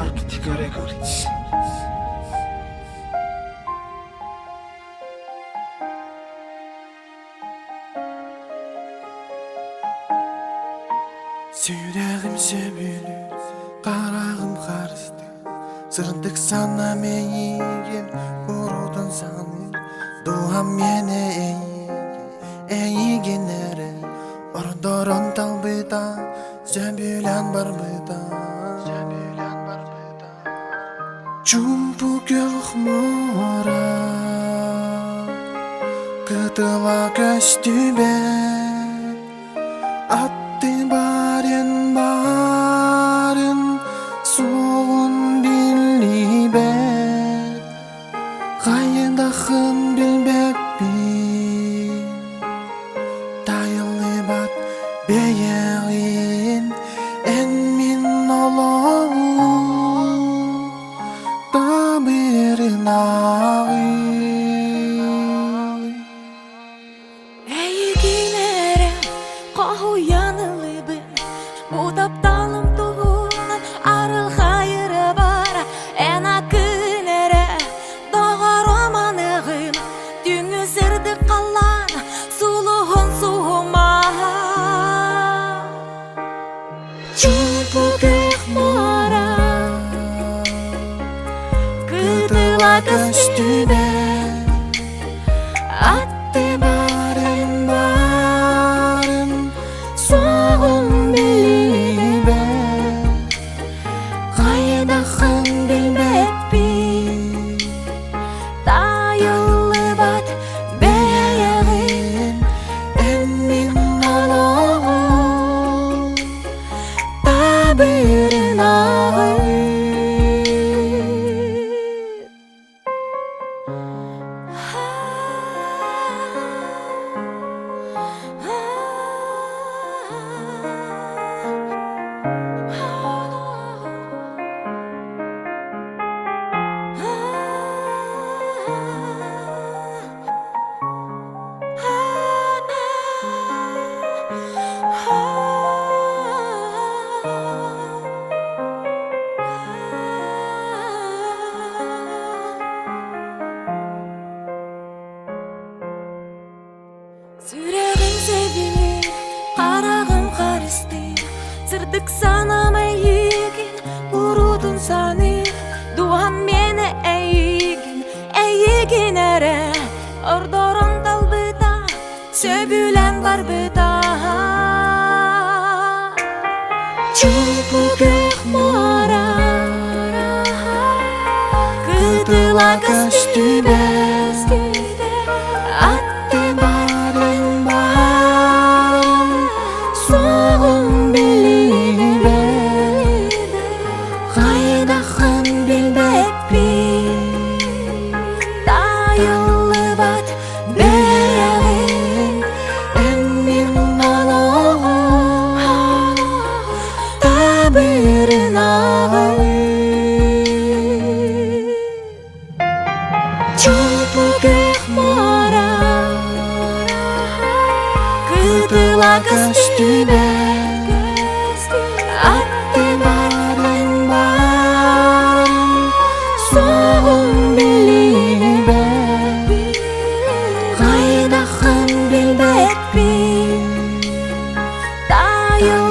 Arctica Records. Сүрэҕим сөбүлүүр, хараҕым харыстыыр, Сырдык санаам эйигин куруутун саныыр, Дууһам миэнэ эйигин, эйигин эрэ Ордорон талбыта, сөбүлээн барбыта. Чуумпу күөх муора кытыла көстүбэт, Атты барын барын суоҕун биллибэт, Хайдахын билбэппин, тайыллыбат бэйэҕин эн мин олоҕум табырынааҕын. Эйигин эрэ хоһуйан ылыбын, бу тапталым туһунан арылхайыры бар. Эн акын эрэ доҕорум аныгын, түҥү сырдык халлаан сулуһун суһума. Чуумпу күөх муора кытыла көстүбэт, Атты барын барын суоҕун билбэт, Хайдахын билбэппин, Тайыллыбат бэйэҕин эн мин олоҕум табырынаҕын. Сүрэҕим сэбилиир, хараҕым харыстыыр, сырдык санаам эйигин куруутун саныыр, дууһам миэнэ эйигин, эйигин эрэ ордорон талбыта, сөбүлээн барбыта. Чуумпу күөх муора кытыла көстүбэт, Атты барын барын суоҕун билбэт, Хайдахын билбэппин, Тайыллыбат бэйэҕин эн мин олоҕум табырынаҕын. Чуумпу күөх муора кытыла көстүбэт, Атты барын барын суоҕун билбэт, Хайдахын билбэппин, Тайыл